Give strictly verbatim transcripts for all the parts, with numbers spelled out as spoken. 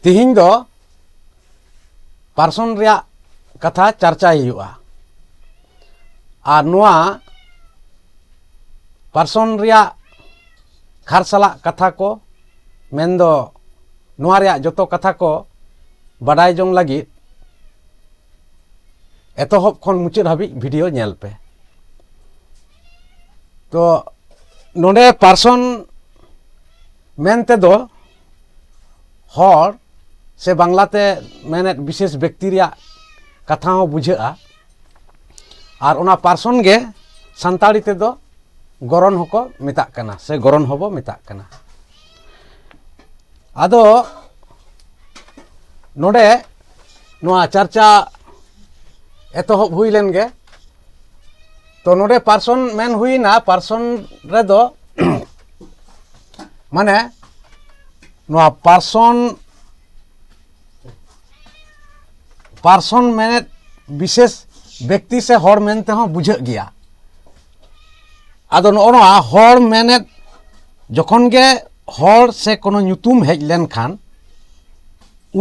ᱛᱤᱦᱤᱧ ᱫᱚ ᱯᱟᱨᱥᱚᱱ ᱨᱮᱭᱟᱜ ᱠᱟᱛᱷᱟ ᱪᱟᱨᱪᱟᱭ ᱦᱩᱭᱩᱜᱼᱟ᱾ ᱟᱨ ᱱᱚᱣᱟ ᱯᱟᱨᱥᱚᱱ ᱨᱮᱭᱟᱜ ᱠᱷᱟᱨᱥᱟᱞᱟᱜ ᱠᱟᱛᱷᱟ ᱠᱚ, ᱢᱮᱱᱫᱚ ᱱᱚᱣᱟ ᱨᱮᱭᱟᱜ ᱡᱚᱛᱚ ᱠᱟᱛᱷᱟ ᱠᱚ ᱵᱟᱰᱟᱭ ᱡᱚᱝ ᱞᱟᱹᱜᱤᱫ ᱮᱛᱚᱦᱚᱵ ᱠᱷᱚᱱ ᱢᱩᱪᱟᱹᱫ ᱦᱟᱹᱵᱤᱡ ᱵᱷᱤᱰᱤᱭᱳ ᱧᱮᱞ ᱯᱮ᱾ ᱛᱚ ᱱᱚᱰᱮ ᱯᱟᱨᱥᱚᱱ ᱢᱮᱱ ᱛᱮᱫᱚ ᱦᱚᱲ ᱥᱮ ᱵᱟᱝᱞᱟᱛᱮ ᱢᱮᱱᱮᱫ ᱵᱤᱥᱮᱥ ᱵᱮᱠᱛᱤ ᱨᱮᱭᱟᱜ ᱠᱟᱛᱷᱟ ᱦᱚᱸ ᱵᱩᱡᱷᱟᱹᱜᱼᱟ᱾ ᱟᱨ ᱚᱱᱟ ᱯᱟᱨᱥᱚᱱ ᱜᱮ ᱥᱟᱱᱛᱟᱲᱤ ᱛᱮᱫᱚ ᱜᱚᱨᱚᱱ ᱦᱚᱸᱠᱚ ᱢᱮᱛᱟᱜ ᱠᱟᱱᱟ ᱥᱮ ᱜᱚᱨᱚᱱ ᱦᱚᱸᱵᱚ ᱢᱮᱛᱟᱜ ᱠᱟᱱᱟ᱾ ᱟᱫᱚ ᱱᱚᱰᱮ ᱱᱚᱣᱟ ᱪᱟᱨᱪᱟ ᱮᱛᱚᱦᱚᱵ ᱦᱩᱭ ᱞᱮᱱ ᱜᱮ᱾ ᱛᱚ ᱱᱚᱰᱮ ᱯᱟᱨᱥᱚᱱ ᱢᱮᱱ ᱦᱩᱭᱱᱟ, ᱯᱟᱨᱥᱚᱱ ᱨᱮᱫᱚ ᱢᱟᱱᱮ ᱱᱚᱣᱟ ᱯᱟᱨᱥᱚᱱ ᱯᱟᱨᱥᱚᱱ ᱢᱮᱱᱮᱫ ᱵᱤᱥᱮᱥ ᱵᱮᱠᱛᱤ ᱥᱮ ᱦᱚᱲ ᱢᱮᱱ ᱛᱮᱦᱚᱸ ᱵᱩᱡᱷᱟᱹᱜ ᱜᱮᱭᱟ᱾ ᱟᱫᱚ ᱱᱚᱜᱼᱚ ᱱᱚᱣᱟ ᱦᱚᱲ ᱢᱮᱱᱮᱫ ᱡᱚᱠᱷᱚᱱ ᱜᱮ ᱦᱚᱲ ᱥᱮ ᱠᱳᱱᱳ ᱧᱩᱛᱩᱢ ᱦᱮᱡ ᱞᱮᱱᱠᱷᱟᱱ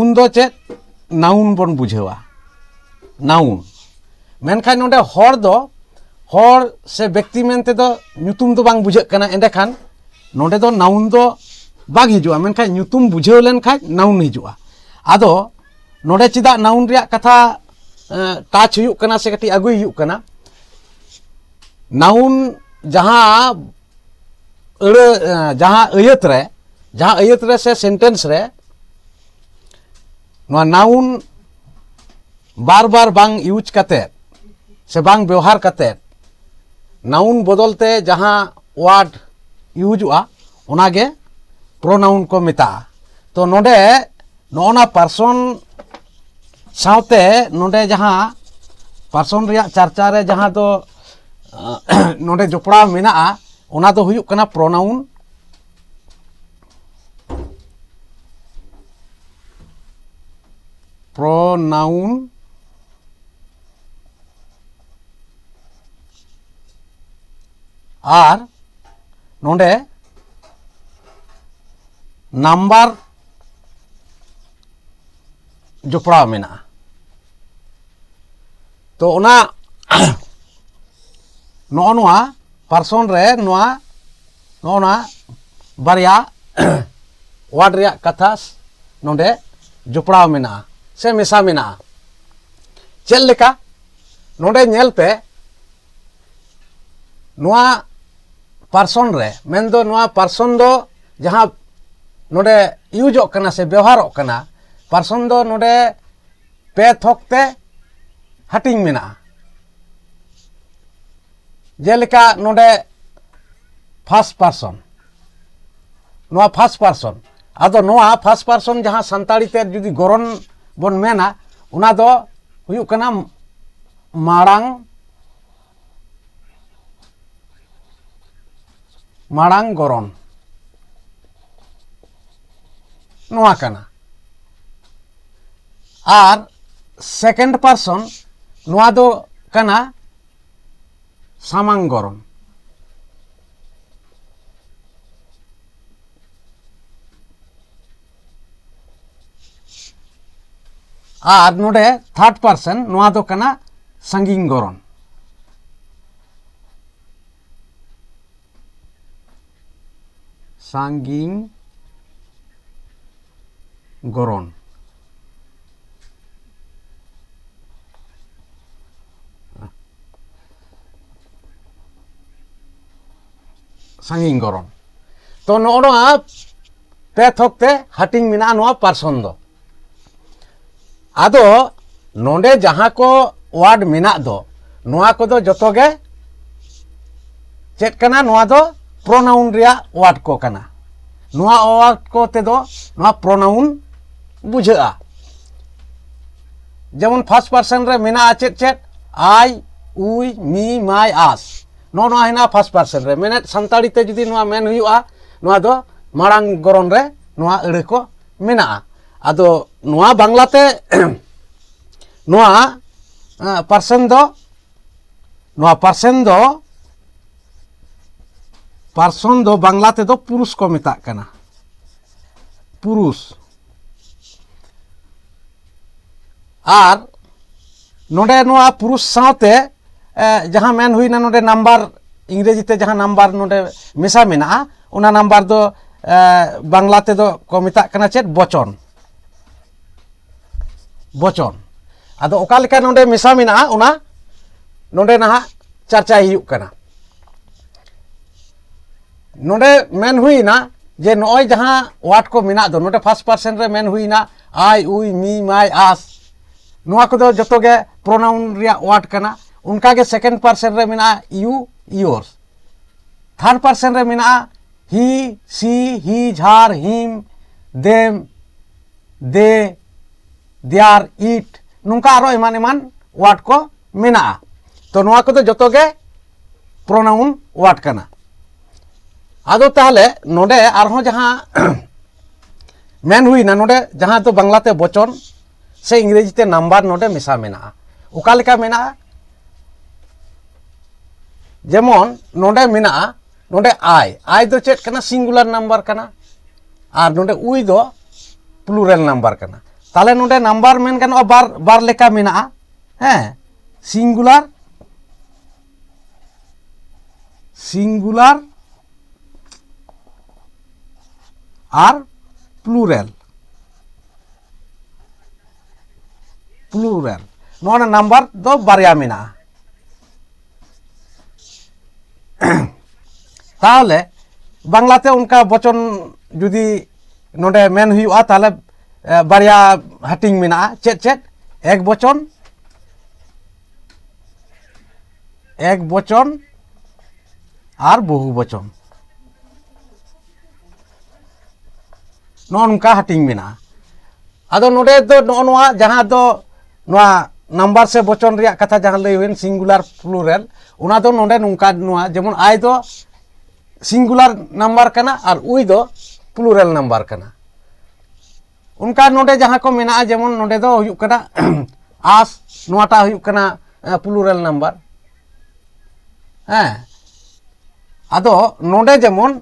ᱩᱱᱫᱚ ᱪᱮᱫ ᱱᱟᱣᱩᱱ ᱵᱚᱱ ᱵᱩᱡᱷᱟᱹᱣᱟ, ᱱᱟᱣᱩᱱ᱾ ᱢᱮᱱᱠᱷᱟᱱ ᱱᱚᱰᱮ ᱦᱚᱲ ᱫᱚ ᱦᱚᱲ ᱥᱮ ᱵᱮᱠᱛᱤ ᱢᱮᱱᱛᱮ ᱫᱚ ᱧᱩᱛᱩᱢ ᱫᱚ ᱵᱟᱝ ᱵᱩᱡᱷᱟᱹᱜ ᱠᱟᱱᱟ, ᱮᱸᱰᱮᱠᱷᱟᱱ ᱱᱚᱰᱮ ᱫᱚ ᱱᱟᱣᱩᱱ ᱫᱚ ᱵᱟᱝ ᱦᱤᱡᱩᱜᱼᱟ, ᱢᱮᱱᱠᱷᱟᱱ ᱧᱩᱛᱩᱢ ᱵᱩᱡᱷᱟᱹᱣ ᱞᱮᱱᱠᱷᱟᱱ ᱱᱟᱣᱩᱱ ᱦᱤᱡᱩᱜᱼᱟ᱾ ᱟᱫᱚ ᱱᱚᱰᱮ ᱪᱮᱫᱟᱜ ᱱᱟᱣᱩᱱ ᱨᱮᱭᱟᱜ ᱠᱟᱛᱷᱟ ᱴᱟᱪ ᱦᱩᱭᱩᱜ ᱠᱟᱱᱟ ᱥᱮ ᱠᱟᱹᱴᱤᱡ ᱟᱹᱜᱩᱭ ᱦᱩᱭᱩᱜ ᱠᱟᱱᱟ? ᱱᱟᱣᱩᱱ ᱡᱟᱦᱟᱸ ᱟᱹᱲᱟᱹ ᱡᱟᱦᱟᱸ ᱟᱹᱭᱟᱹᱛ ᱨᱮ, ᱡᱟᱦᱟᱸ ᱟᱹᱭᱟᱹᱛ ᱨᱮ ᱥᱮ ᱥᱮᱱᱴᱮᱱᱥ ᱨᱮ ᱱᱚᱣᱟ ᱱᱟᱣᱩᱱ ᱵᱟᱨ ᱵᱟᱨ ᱵᱟᱝ ᱤᱭᱩᱡᱽ ᱠᱟᱛᱮ ᱥᱮ ᱵᱟᱝ ᱵᱮᱣᱦᱟᱨ ᱠᱟᱛᱮ ᱱᱟᱣᱩᱱ ᱵᱚᱫᱚᱞ ᱛᱮ ᱡᱟᱦᱟᱸ ᱣᱟᱨᱰ ᱤᱭᱩᱡᱚᱜᱼᱟ, ᱚᱱᱟᱜᱮ ᱯᱨᱳᱱᱟᱣᱩᱱ ᱠᱚ ᱢᱮᱛᱟᱜᱼᱟ᱾ ᱛᱚ ᱱᱚᱰᱮ ᱱᱚᱜᱼᱚ ᱱᱟ ᱯᱟᱨᱥᱚᱱ ᱥᱟᱶᱛᱮ ᱱᱚᱰᱮ ᱡᱟᱦᱟᱸ ᱯᱟᱨᱥᱚᱱ ᱨᱮᱭᱟᱜ ᱪᱟᱨᱪᱟ ᱨᱮ ᱡᱟᱦᱟᱸ ᱫᱚ ᱱᱚᱰᱮ ᱡᱚᱯᱲᱟᱣ ᱢᱮᱱᱟᱜᱼᱟ, ᱚᱱᱟ ᱫᱚ ᱦᱩᱭᱩᱜ ᱠᱟᱱᱟ ᱯᱨᱳᱱᱟᱣᱩᱱ᱾ ᱯᱨᱳᱱᱟᱣᱩᱱ ᱟᱨ ᱱᱚᱰᱮ ᱱᱟᱢᱵᱟᱨ ᱡᱚᱯᱲᱟᱣ ᱢᱮᱱᱟᱜᱼᱟ᱾ ᱛᱚ ᱚᱱᱟ ᱱᱚᱜᱼᱚ ᱱᱚᱣᱟ ᱯᱟᱨᱥᱚᱱ ᱨᱮ ᱱᱚᱣᱟ ᱱᱚᱜᱼᱚ ᱱᱚᱣᱟ ᱵᱟᱨᱭᱟ ᱣᱟᱨᱰ ᱨᱮᱭᱟᱜ ᱠᱟᱛᱷᱟ ᱱᱚᱰᱮ ᱡᱚᱯᱲᱟᱣ ᱢᱮᱱᱟᱜᱼᱟ ᱥᱮ ᱢᱮᱥᱟ ᱢᱮᱱᱟᱜᱼᱟ᱾ ᱪᱮᱫ ᱞᱮᱠᱟ? ᱱᱚᱰᱮ ᱧᱮᱞ ᱯᱮ, ᱱᱚᱣᱟ ᱯᱟᱨᱥᱚᱱ ᱨᱮ, ᱢᱮᱱᱫᱚ ᱱᱚᱣᱟ ᱯᱟᱨᱥᱚᱱ ᱫᱚ ᱡᱟᱦᱟᱸ ᱱᱚᱰᱮ ᱤᱭᱩᱡᱚᱜ ᱠᱟᱱᱟ ᱥᱮ ᱵᱮᱣᱦᱟᱨᱚᱜ ᱠᱟᱱᱟ, ᱯᱟᱨᱥᱚᱱ ᱫᱚ ᱱᱚᱰᱮ ᱯᱮ ᱛᱷᱚᱠ ᱛᱮ ᱦᱟᱹᱴᱤᱧ ᱢᱮᱱᱟᱜᱼᱟ᱾ ᱡᱮᱞᱮᱠᱟ ᱱᱚᱰᱮ ᱯᱷᱟᱥᱴ ᱯᱟᱨᱥᱚᱱ, ᱱᱚᱣᱟ ᱯᱷᱟᱥᱴ ᱯᱟᱨᱥᱚᱱ᱾ ᱟᱫᱚ ᱱᱚᱣᱟ ᱯᱷᱟᱥᱴ ᱯᱟᱨᱥᱚᱱ ᱡᱟᱦᱟᱸ ᱥᱟᱱᱛᱟᱲᱤ ᱛᱮ ᱡᱩᱫᱤ ᱜᱚᱨᱚᱱ ᱵᱚᱱ ᱢᱮᱱᱟ, ᱚᱱᱟ ᱫᱚ ᱦᱩᱭᱩᱜ ᱠᱟᱱᱟ ᱢᱟᱲᱟᱝ, ᱢᱟᱲᱟᱝ ᱜᱚᱨᱚᱱ, ᱱᱚᱣᱟ ᱠᱟᱱᱟ᱾ ᱟᱨ ᱥᱮᱠᱮᱱᱰ ᱯᱟᱨᱥᱚᱱ, ᱱᱚᱣᱟ ᱫᱚ ᱠᱟᱱᱟ ᱥᱟᱢᱟᱝ ᱜᱚᱨᱚᱱ᱾ ᱟᱨ ᱱᱚᱰᱮ ᱛᱷᱟᱨᱰ ᱯᱟᱨᱥᱚᱱ, ᱱᱚᱣᱟ ᱫᱚ ᱠᱟᱱᱟ ᱥᱟᱺᱜᱤᱧ ᱜᱚᱨᱚᱱ᱾ ᱥᱟᱺᱜᱤᱧ ᱜᱚᱨᱚᱱ᱾ ᱥᱟᱺᱜᱤᱧ ᱜᱚᱨᱚᱱ᱾ ᱛᱚ ᱱᱚᱜᱼᱚ ᱱᱚᱣᱟ ᱯᱮ ᱛᱷᱚᱠ ᱛᱮ ᱦᱟᱹᱴᱤᱧ ᱢᱮᱱᱟᱜᱼᱟ ᱱᱚᱣᱟ ᱯᱟᱨᱥᱚᱱ ᱫᱚ᱾ ᱟᱫᱚ ᱱᱚᱰᱮ ᱡᱟᱦᱟᱸ ᱠᱚ ᱣᱟᱨᱰ ᱢᱮᱱᱟᱜ ᱫᱚ, ᱱᱚᱣᱟ ᱠᱚᱫᱚ ᱡᱚᱛᱚ ᱜᱮ ᱪᱮᱫ ᱠᱟᱱᱟ? ᱱᱚᱣᱟ ᱫᱚ ᱯᱨᱚᱱᱟᱣᱩᱱ ᱨᱮᱭᱟᱜ ᱣᱟᱨᱰ ᱠᱚ ᱠᱟᱱᱟ᱾ ᱱᱚᱣᱟ ᱣᱟᱨᱰ ᱠᱚ ᱛᱮᱫᱚ ᱱᱚᱣᱟ ᱯᱨᱚᱱᱟᱣᱩᱱ ᱵᱩᱡᱷᱟᱹᱜᱼᱟ᱾ ᱡᱮᱢᱚᱱ ᱯᱷᱟᱥᱴ ᱯᱟᱨᱥᱚᱱ ᱨᱮ ᱢᱮᱱᱟᱜᱼᱟ ᱪᱮᱫ ᱪᱮᱫ? ᱟᱭ, ᱩᱭ, ᱢᱤ, ᱢᱟᱭ, ᱟᱥ᱾ ᱱᱚᱜᱼᱚ ᱱᱚᱣᱟ ᱦᱮᱱᱟᱜᱼᱟ ᱯᱷᱟᱥᱴ ᱯᱟᱨᱥᱚᱱ ᱨᱮ᱾ ᱢᱮᱱᱮᱫ ᱥᱟᱱᱛᱟᱲᱤ ᱛᱮ ᱡᱩᱫᱤ ᱱᱚᱣᱟ ᱢᱮᱱ ᱦᱩᱭᱩᱜᱼᱟ, ᱱᱚᱣᱟ ᱫᱚ ᱢᱟᱲᱟᱝ ᱜᱚᱨᱚᱱ ᱨᱮ ᱱᱚᱣᱟ ᱟᱹᱲᱟᱹ ᱠᱚ ᱢᱮᱱᱟᱜᱼᱟ᱾ ᱟᱫᱚ ᱱᱚᱣᱟ ᱵᱟᱝᱞᱟᱛᱮ ᱱᱚᱣᱟ ᱯᱟᱨᱥᱚᱱ ᱫᱚ, ᱱᱚᱣᱟ ᱯᱟᱨᱥᱚᱱ ᱫᱚ, ᱯᱟᱨᱥᱚᱱ ᱫᱚ ᱵᱟᱝᱞᱟ ᱛᱮᱫᱚ ᱯᱩᱨᱩᱥ ᱠᱚ ᱢᱮᱛᱟᱜ ᱠᱟᱱᱟ᱾ ᱯᱩᱨᱩᱥ᱾ ᱟᱨ ᱱᱚᱰᱮ ᱱᱚᱣᱟ ᱯᱩᱨᱩᱥ ᱥᱟᱶᱛᱮ ᱮ, ᱡᱟᱦᱟᱸ ᱢᱮᱱ ᱦᱩᱭᱱᱟ ᱱᱚᱰᱮ ᱱᱟᱢᱵᱟᱨ, ᱤᱝᱨᱮᱡᱤ ᱛᱮ ᱡᱟᱦᱟᱸ ᱱᱟᱢᱵᱟᱨ ᱱᱚᱰᱮ ᱢᱮᱥᱟ ᱢᱮᱱᱟᱜᱼᱟ, ᱚᱱᱟ ᱱᱟᱢᱵᱟᱨ ᱫᱚ ᱮ, ᱵᱟᱝᱞᱟ ᱛᱮᱫᱚ ᱠᱚ ᱢᱮᱛᱟᱜ ᱠᱟᱱᱟ ᱪᱮᱫ? ᱵᱚᱪᱚᱱ᱾ ᱵᱚᱪᱚᱱ᱾ ᱟᱫᱚ ᱚᱠᱟ ᱞᱮᱠᱟ ᱱᱚᱰᱮ ᱢᱮᱥᱟ ᱢᱮᱱᱟᱜᱼᱟ, ᱚᱱᱟ ᱱᱚᱰᱮ ᱱᱟᱦᱟᱜ ᱪᱟᱨᱪᱟᱭ ᱦᱩᱭᱩᱜ ᱠᱟᱱᱟ᱾ ᱱᱚᱰᱮ ᱢᱮᱱ ᱦᱩᱭᱱᱟ ᱡᱮ ᱱᱚᱜᱼᱚᱭ ᱡᱟᱦᱟᱸ ᱣᱟᱨᱰ ᱠᱚ ᱢᱮᱱᱟᱜ ᱫᱚ, ᱱᱚᱰᱮ ᱯᱷᱟᱥᱴ ᱯᱟᱨᱥᱮᱱ ᱨᱮ ᱢᱮᱱ ᱦᱩᱭᱱᱟ ᱟᱭ, ᱩᱭ, ᱢᱤ, ᱢᱟᱭ, ᱟᱥ, ᱱᱚᱣᱟ ᱠᱚᱫᱚ ᱡᱚᱛᱚ ᱜᱮ ᱯᱨᱳᱱᱟᱣᱩᱱ ᱨᱮᱭᱟᱜ ᱣᱟᱨᱰ ᱠᱟᱱᱟ᱾ ᱚᱱᱠᱟᱜᱮ ᱥᱮᱠᱮᱱᱰ ᱯᱟᱨᱥᱮᱱ ᱨᱮ ᱢᱮᱱᱟᱜᱼᱟ ᱤᱭᱩ, ᱤᱭᱳᱨᱥ᱾ ᱛᱷᱟᱨᱰ ᱯᱟᱨᱥᱮᱱ ᱨᱮ ᱢᱮᱱᱟᱜᱼᱟ ᱦᱤ, ᱥᱤ, ᱦᱤ, ᱡᱷᱟᱨ, ᱦᱤᱢ, ᱫᱮᱢ, ᱫᱮ, ᱫᱮᱭᱟᱨ, ᱤᱴ, ᱱᱚᱝᱠᱟ ᱟᱨᱚ ᱮᱢᱟᱱ ᱮᱢᱟᱱ ᱣᱟᱨᱰ ᱠᱚ ᱢᱮᱱᱟᱜᱼᱟ᱾ ᱛᱚ ᱱᱚᱣᱟ ᱠᱚᱫᱚ ᱡᱚᱛᱚ ᱜᱮ ᱯᱨᱳᱱᱟᱣᱩᱱ ᱣᱟᱨᱰ ᱠᱟᱱᱟ᱾ ᱟᱫᱚ ᱛᱟᱦᱚᱞᱮ ᱱᱚᱰᱮ ᱟᱨᱦᱚᱸ ᱡᱟᱦᱟᱸ ᱢᱮᱱ ᱦᱩᱭᱱᱟ, ᱱᱚᱰᱮ ᱡᱟᱦᱟᱸ ᱫᱚ ᱵᱟᱝᱞᱟᱛᱮ ᱵᱚᱪᱚᱱ ᱥᱮ ᱤᱝᱨᱮᱡᱤ ᱛᱮ ᱱᱟᱢᱵᱟᱨ ᱱᱚᱰᱮ ᱢᱮᱥᱟ ᱢᱮᱱᱟᱜᱼᱟ᱾ ᱚᱠᱟ ᱞᱮᱠᱟ ᱢᱮᱱᱟᱜᱼᱟ? ᱡᱮᱢᱚᱱ ᱱᱚᱰᱮ ᱢᱮᱱᱟᱜᱼᱟ, ᱱᱚᱰᱮ ᱟᱭ, ᱟᱭ ᱫᱚ ᱪᱮᱫ ᱠᱟᱱᱟ? ᱥᱤᱝᱜᱩᱞᱟᱨ ᱱᱟᱢᱵᱟᱨ ᱠᱟᱱᱟ, ᱟᱨ ᱱᱚᱰᱮ ᱩᱭ ᱫᱚ ᱯᱞᱩᱨᱟᱞ ᱱᱟᱢᱵᱟᱨ ᱠᱟᱱᱟ᱾ ᱛᱟᱦᱚᱞᱮ ᱱᱚᱰᱮ ᱱᱟᱢᱵᱟᱨ ᱢᱮᱱ ᱜᱟᱱᱚᱜᱼᱟ ᱵᱟᱨ, ᱵᱟᱨ ᱞᱮᱠᱟ ᱢᱮᱱᱟᱜᱼᱟ᱾ ᱦᱮᱸ, ᱥᱤᱝᱜᱩᱞᱟᱨ, ᱥᱤᱝᱜᱩᱞᱟᱨ ᱟᱨ ᱯᱞᱩᱨᱟᱞ, ᱯᱞᱩᱨᱟᱞ, ᱱᱚᱣᱟ ᱨᱮᱱᱟᱜ ᱱᱟᱢᱵᱟᱨ ᱫᱚ ᱵᱟᱨᱭᱟ ᱢᱮᱱᱟᱜᱼᱟ᱾ ᱛᱟᱦᱚᱞᱮ ᱵᱟᱝᱞᱟᱛᱮ ᱚᱱᱠᱟ ᱵᱚᱪᱚᱱ ᱡᱩᱫᱤ ᱱᱚᱰᱮ ᱢᱮᱱ ᱦᱩᱭᱩᱜᱼᱟ, ᱛᱟᱦᱚᱞᱮ ᱮ, ᱵᱟᱨᱭᱟ ᱦᱟᱹᱴᱤᱧ ᱢᱮᱱᱟᱜᱼᱟ᱾ ᱪᱮᱫ ᱪᱮᱫ? ᱮᱠ ᱵᱚᱪᱚᱱ, ᱮᱠ ᱵᱚᱪᱚᱱ ᱟᱨ ᱵᱚᱦᱩ ᱵᱚᱪᱚᱱ, ᱱᱚᱜᱼᱚ ᱱᱚᱝᱠᱟ ᱦᱟᱹᱴᱤᱧ ᱢᱮᱱᱟᱜᱼᱟ᱾ ᱟᱫᱚ ᱱᱚᱰᱮ ᱫᱚ ᱱᱚᱜᱼᱚ ᱱᱚᱣᱟ ᱡᱟᱦᱟᱸ ᱫᱚ ᱱᱚᱣᱟ ᱱᱟᱢᱵᱟᱨ ᱥᱮ ᱵᱚᱪᱚᱱ ᱨᱮᱭᱟᱜ ᱠᱟᱛᱷᱟ ᱡᱟᱦᱟᱸ ᱞᱟᱹᱭ ᱦᱩᱭᱮᱱ, ᱥᱤᱝᱜᱩᱞᱟᱨ ᱯᱞᱩᱨᱟᱞ, ᱚᱱᱟ ᱫᱚ ᱱᱚᱰᱮ ᱱᱚᱝᱠᱟ, ᱱᱚᱣᱟ ᱡᱮᱢᱚᱱ ᱟᱭ ᱫᱚ ᱥᱤᱝᱜᱩᱞᱟᱨ ᱱᱟᱢᱵᱟᱨ ᱠᱟᱱᱟ ᱟᱨ ᱩᱭ ᱫᱚ ᱯᱞᱩᱨᱟᱞ ᱱᱟᱢᱵᱟᱨ ᱠᱟᱱᱟ᱾ ᱚᱱᱠᱟ ᱱᱚᱰᱮ ᱡᱟᱦᱟᱸ ᱠᱚ ᱢᱮᱱᱟᱜᱼᱟ, ᱡᱮᱢᱚᱱ ᱱᱚᱰᱮ ᱫᱚ ᱦᱩᱭᱩᱜ ᱠᱟᱱᱟ ᱟᱥ, ᱱᱚᱣᱟᱴᱟᱜ ᱦᱩᱭᱩᱜ ᱠᱟᱱᱟ ᱯᱞᱩᱨᱟᱞ ᱱᱟᱢᱵᱟᱨ᱾ ᱦᱮᱸ, ᱟᱫᱚ ᱱᱚᱰᱮ ᱡᱮᱢᱚᱱ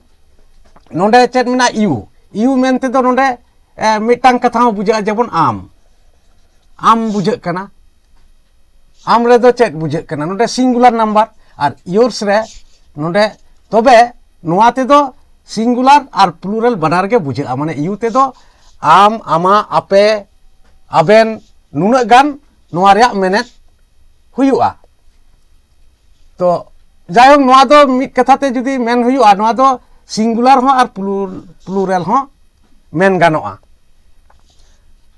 ᱱᱚᱰᱮ ᱪᱮᱫ ᱢᱮᱱᱟᱜᱼᱟ? ᱤᱭᱩ᱾ ᱤᱭᱩ ᱢᱮᱱ ᱛᱮᱫᱚ ᱱᱚᱰᱮ ᱮ, ᱢᱤᱫᱴᱟᱝ ᱠᱟᱛᱷᱟ ᱦᱚᱸ ᱵᱩᱡᱷᱟᱹᱜᱼᱟ, ᱡᱮᱢᱚᱱ ᱟᱢ, ᱟᱢ ᱵᱩᱡᱷᱟᱹᱜ ᱠᱟᱱᱟ, ᱟᱢ ᱨᱮᱫᱚ ᱪᱮᱫ ᱵᱩᱡᱷᱟᱹᱜ ᱠᱟᱱᱟ? ᱱᱚᱰᱮ singular number ᱟᱨ yours ᱨᱮ ᱱᱚᱰᱮ, ᱛᱚᱵᱮ ᱱᱚᱣᱟ ᱛᱮᱫᱚ singular ᱟᱨ plural ᱵᱟᱱᱟᱨ ᱜᱮ ᱵᱩᱡᱷᱟᱹᱜᱼᱟ᱾ ᱢᱟᱱᱮ you ᱛᱮᱫᱚ ᱟᱢ, ᱟᱢᱟᱜ, ᱟᱯᱮ, ᱟᱵᱮᱱ, ᱱᱩᱱᱟᱹᱜ ᱜᱟᱱ ᱱᱚᱣᱟ ᱨᱮᱭᱟᱜ ᱢᱮᱱᱮᱫ ᱦᱩᱭᱩᱜᱼᱟ᱾ ᱛᱚ ᱡᱟᱭᱦᱳᱠ, ᱱᱚᱣᱟ ᱫᱚ ᱢᱤᱫ ᱠᱟᱛᱷᱟ ᱛᱮ ᱡᱩᱫᱤ ᱢᱮᱱ ᱦᱩᱭᱩᱜᱼᱟ, ᱱᱚᱣᱟ ᱫᱚ singular ᱦᱚᱸ ᱟᱨ plur-, plural ᱦᱚᱸ ᱢᱮᱱ ᱜᱟᱱᱚᱜᱼᱟ᱾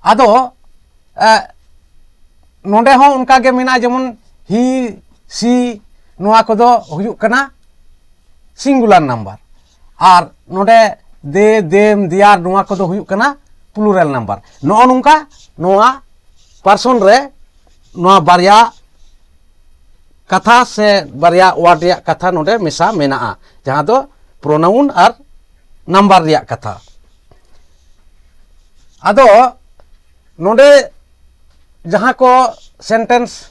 ᱟᱫᱚ ᱮ, ᱱᱚᱰᱮ ᱦᱚᱸ ᱚᱱᱠᱟ ᱜᱮ ᱢᱮᱱᱟᱜᱼᱟ, ᱡᱮᱢᱚᱱ he, she, ᱱᱚᱣᱟ ᱠᱚᱫᱚ ᱦᱩᱭᱩᱜ ᱠᱟᱱᱟ singular number, ᱟᱨ ᱱᱚᱰᱮ they, them, their, ᱱᱚᱣᱟ ᱠᱚᱫᱚ ᱦᱩᱭᱩᱜ ᱠᱟᱱᱟ plural number᱾ ᱱᱚᱜᱼᱚ ᱱᱚᱝᱠᱟ ᱱᱚᱣᱟ person ᱨᱮ ᱱᱚᱣᱟ ᱵᱟᱨᱭᱟ ᱠᱟᱛᱷᱟ ᱥᱮ ᱵᱟᱨᱭᱟ word ᱨᱮᱭᱟᱜ ᱠᱟᱛᱷᱟ ᱱᱚᱰᱮ ᱢᱮᱥᱟ ᱢᱮᱱᱟᱜᱼᱟ, ᱡᱟᱦᱟᱸ ᱫᱚ pronoun ᱟᱨ number ᱨᱮᱭᱟᱜ ᱠᱟᱛᱷᱟ᱾ ᱟᱫᱚ ᱱᱚᱰᱮ ᱡᱟᱦᱟᱸ ᱠᱚ sentence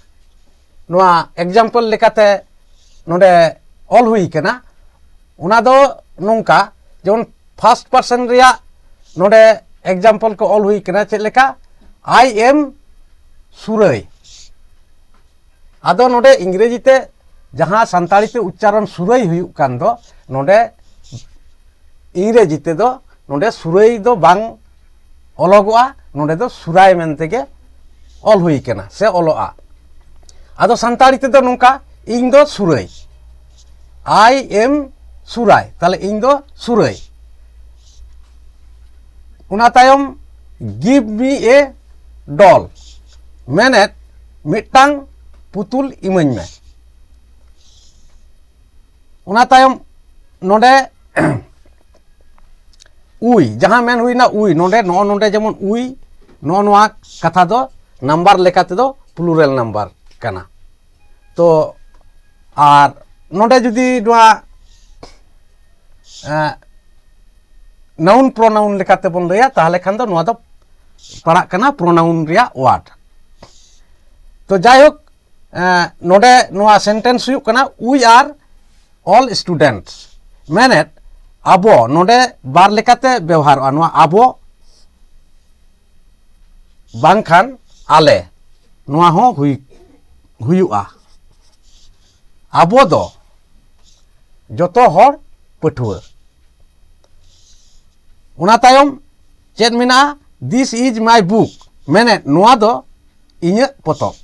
ᱱᱚᱣᱟ example ᱞᱮᱠᱟᱛᱮ ᱱᱚᱰᱮ ᱚᱞ ᱦᱩᱭ ᱠᱟᱱᱟ, ᱚᱱᱟ ᱫᱚ ᱱᱚᱝᱠᱟ, ᱡᱮᱢᱚᱱ first person ᱨᱮᱭᱟᱜ ᱱᱚᱰᱮ example ᱠᱚ ᱚᱞ ᱦᱩᱭ ᱠᱟᱱᱟ᱾ ᱪᱮᱫ ᱞᱮᱠᱟ? I am ᱥᱩᱨᱟᱹᱭ᱾ ᱟᱫᱚ ᱱᱚᱰᱮ ᱤᱝᱨᱮᱡᱤ ᱛᱮ ᱡᱟᱦᱟᱸ ᱥᱟᱱᱛᱟᱲᱤ ᱛᱮ ᱩᱪᱪᱟᱨᱚᱱ ᱥᱩᱨᱟᱹᱭ ᱦᱩᱭᱩᱜ ᱠᱟᱱ ᱫᱚ, ᱱᱚᱰᱮ ᱤᱝᱨᱮᱡᱤ ᱛᱮᱫᱚ ᱱᱚᱰᱮ ᱥᱩᱨᱟᱹᱭ ᱫᱚ ᱵᱟᱝ ᱚᱞᱚᱜᱚᱜᱼᱟ, ᱱᱚᱰᱮ ᱫᱚ ᱥᱩᱨᱟᱭ ᱢᱮᱱᱛᱮ ᱜᱮ ᱚᱞ ᱦᱩᱭ ᱠᱟᱱᱟ ᱥᱮ ᱚᱞᱚᱜᱼᱟ᱾ ᱟᱫᱚ ᱥᱟᱱᱛᱟᱲᱤ ᱛᱮᱫᱚ ᱱᱚᱝᱠᱟ, ᱤᱧ ᱫᱚ ᱥᱩᱨᱟᱹᱭ, I am ᱥᱩᱨᱟᱭ, ᱛᱟᱦᱞᱮ ᱤᱧ ᱫᱚ ᱥᱩᱨᱟᱹᱭ᱾ ᱚᱱᱟ ᱛᱟᱭᱚᱢ give me a doll, ᱢᱮᱱᱮᱫ ᱢᱤᱫᱴᱟᱝ ᱯᱩᱛᱩᱞ ᱤᱢᱟᱹᱧ ᱢᱮ᱾ ᱚᱱᱟ ᱛᱟᱭᱚᱢ ᱱᱚᱰᱮ ᱩᱭ, ᱡᱟᱦᱟᱸ ᱢᱮᱱ ᱦᱩᱭᱱᱟ ᱩᱭ, ᱱᱚᱰᱮ, ᱱᱚᱜᱼᱚ ᱱᱚᱰᱮ ᱡᱮᱢᱚᱱ ᱩᱭ, ᱱᱚᱜᱼᱚ ᱱᱚᱣᱟ ᱠᱟᱛᱷᱟ ᱫᱚ number ᱞᱮᱠᱟ ᱛᱮᱫᱚ plural number ᱠᱟᱱᱟ᱾ ᱛᱚ ᱟᱨ ᱱᱚᱰᱮ ᱡᱩᱫᱤ ᱱᱚᱣᱟ noun pronoun ᱞᱮᱠᱟᱛᱮ ᱵᱚᱱ ᱞᱟᱹᱭᱟ, ᱛᱟᱦᱚᱞᱮ ᱠᱷᱟᱱ ᱫᱚ ᱱᱚᱣᱟ ᱫᱚ ᱯᱟᱲᱟᱜ ᱠᱟᱱᱟ pronoun ᱨᱮᱭᱟᱜ word᱾ ᱛᱚ ᱡᱟᱭᱦᱳᱠ, ᱱᱚᱰᱮ ᱱᱚᱣᱟ sentence ᱦᱩᱭᱩᱜ ᱠᱟᱱᱟ, we are all students, ᱢᱮᱱᱮᱫ ᱟᱵᱚ, ᱱᱚᱰᱮ ᱵᱟᱨ ᱞᱮᱠᱟᱛᱮ ᱵᱮᱣᱦᱟᱨᱚᱜᱼᱟ ᱱᱚᱣᱟ ᱟᱵᱚ ᱵᱟᱝᱠᱷᱟᱱ ᱟᱞᱮ, ᱱᱚᱣᱟ ᱦᱚᱸ ᱦᱩᱭ ᱦᱩᱭᱩᱜᱼᱟ᱾ ᱟᱵᱚ ᱫᱚ ᱡᱚᱛᱚ ᱦᱚᱲ ᱯᱟᱹᱴᱷᱩᱣᱟᱹ᱾ ᱚᱱᱟ ᱛᱟᱭᱚᱢ ᱪᱮᱫ ᱢᱮᱱᱟᱜᱼᱟ? "This is my book", ᱢᱮᱱᱮᱫ ᱱᱚᱣᱟ ᱫᱚ ᱤᱧᱟᱹᱜ ᱯᱚᱛᱚᱵ᱾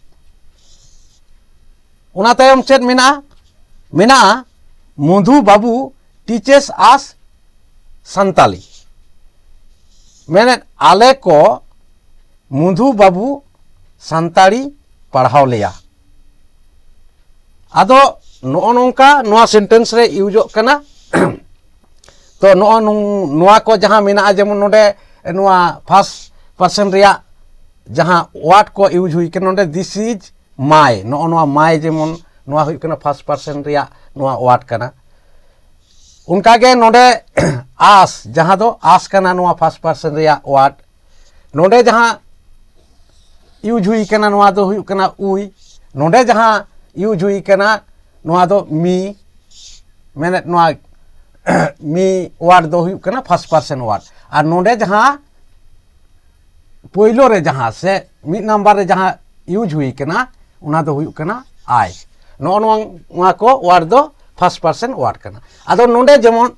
ᱚᱱᱟ ᱛᱟᱭᱚᱢ ᱪᱮᱫ ᱢᱮᱱᱟᱜᱼᱟ? ᱢᱮᱱᱟᱜᱼᱟ, "Madhu Babu teaches us Santali", ᱢᱮᱱᱮᱫ ᱟᱞᱮ ᱠᱚ ᱢᱚᱫᱷᱩ ᱵᱟᱹᱵᱩ ᱥᱟᱱᱛᱟᱲᱤ ᱯᱟᱲᱦᱟᱣ ᱞᱮᱭᱟ᱾ ᱟᱫᱚ ᱱᱚᱜᱼᱚ ᱱᱚᱝᱠᱟ ᱱᱚᱣᱟ ᱥᱮᱱᱴᱮᱱᱥ ᱨᱮ ᱤᱭᱩᱡᱚᱜ ᱠᱟᱱᱟ᱾ ᱛᱚ ᱱᱚᱜᱼᱚ ᱱᱚᱝ- ᱱᱚᱣᱟ ᱠᱚ ᱡᱟᱦᱟᱸ ᱢᱮᱱᱟᱜᱼᱟ, ᱡᱮᱢᱚᱱ ᱱᱚᱰᱮ ᱱᱚᱣᱟ ᱯᱷᱟᱥᱴ ᱯᱟᱨᱥᱮᱱ ᱨᱮᱭᱟᱜ ᱡᱟᱦᱟᱸ ᱣᱟᱨᱰ ᱠᱚ ᱤᱭᱩᱡᱽ ᱦᱩᱭ ᱠᱟᱱᱟ, ᱱᱚᱰᱮ "This is my", ᱱᱚᱜᱼᱚ ᱱᱚᱣᱟ "my", ᱡᱮᱢᱚᱱ ᱱᱚᱣᱟ ᱦᱩᱭᱩᱜ ᱠᱟᱱᱟ ᱯᱷᱟᱥᱴ ᱯᱟᱨᱥᱮᱱ ᱨᱮᱭᱟᱜ ᱱᱚᱣᱟ ᱣᱟᱨᱰ ᱠᱟᱱᱟ᱾ ᱚᱱᱠᱟᱜᱮ ᱱᱚᱰᱮ "us", ᱡᱟᱦᱟᱸ ᱫᱚ "us" ᱠᱟᱱᱟ, ᱱᱚᱣᱟ ᱯᱷᱟᱥᱴ ᱯᱟᱨᱥᱮᱱ ᱨᱮᱭᱟᱜ ᱣᱟᱨᱰ᱾ ᱱᱚᱰᱮ ᱡᱟᱦᱟᱸ ᱤᱭᱩᱡᱽ ᱦᱩᱭ ᱠᱟᱱᱟ, ᱱᱚᱣᱟ ᱫᱚ ᱦᱩᱭᱩᱜ ᱠᱟᱱᱟ "we". ᱱᱚᱰᱮ ᱡᱟᱦᱟᱸ ᱤᱭᱩᱡᱽ ᱦᱩᱭ ᱠᱟᱱᱟ, ᱱᱚᱣᱟ ᱫᱚ "me", ᱢᱮᱱᱮᱫ ᱱᱚᱣᱟ "me" ᱣᱟᱨᱰ ᱫᱚ ᱦᱩᱭᱩᱜ ᱠᱟᱱᱟ ᱯᱷᱟᱥᱴ ᱯᱟᱨᱥᱮᱱ ᱣᱟᱨᱰ᱾ ᱟᱨ ᱱᱚᱰᱮ ᱡᱟᱦᱟᱸ ᱯᱳᱭᱞᱳ ᱨᱮ ᱡᱟᱦᱟᱸ ᱥᱮ ᱢᱤᱫ ᱱᱟᱢᱵᱟᱨ ᱨᱮ ᱡᱟᱦᱟᱸ ᱤᱭᱩᱡᱽ ᱦᱩᱭ ᱠᱟᱱᱟ, ᱚᱱᱟ ᱫᱚ ᱦᱩᱭᱩᱜ ᱠᱟᱱᱟ "I". ᱱᱚᱜᱼᱚ ᱱᱚᱣᱟ, ᱱᱚᱣᱟ ᱠᱚ ᱣᱟᱨᱰ ᱫᱚ ᱯᱷᱟᱥᱴ ᱯᱟᱨᱥᱮᱱ ᱣᱟᱨᱰ ᱠᱟᱱᱟ᱾ ᱟᱫᱚ ᱱᱚᱰᱮ ᱡᱮᱢᱚᱱ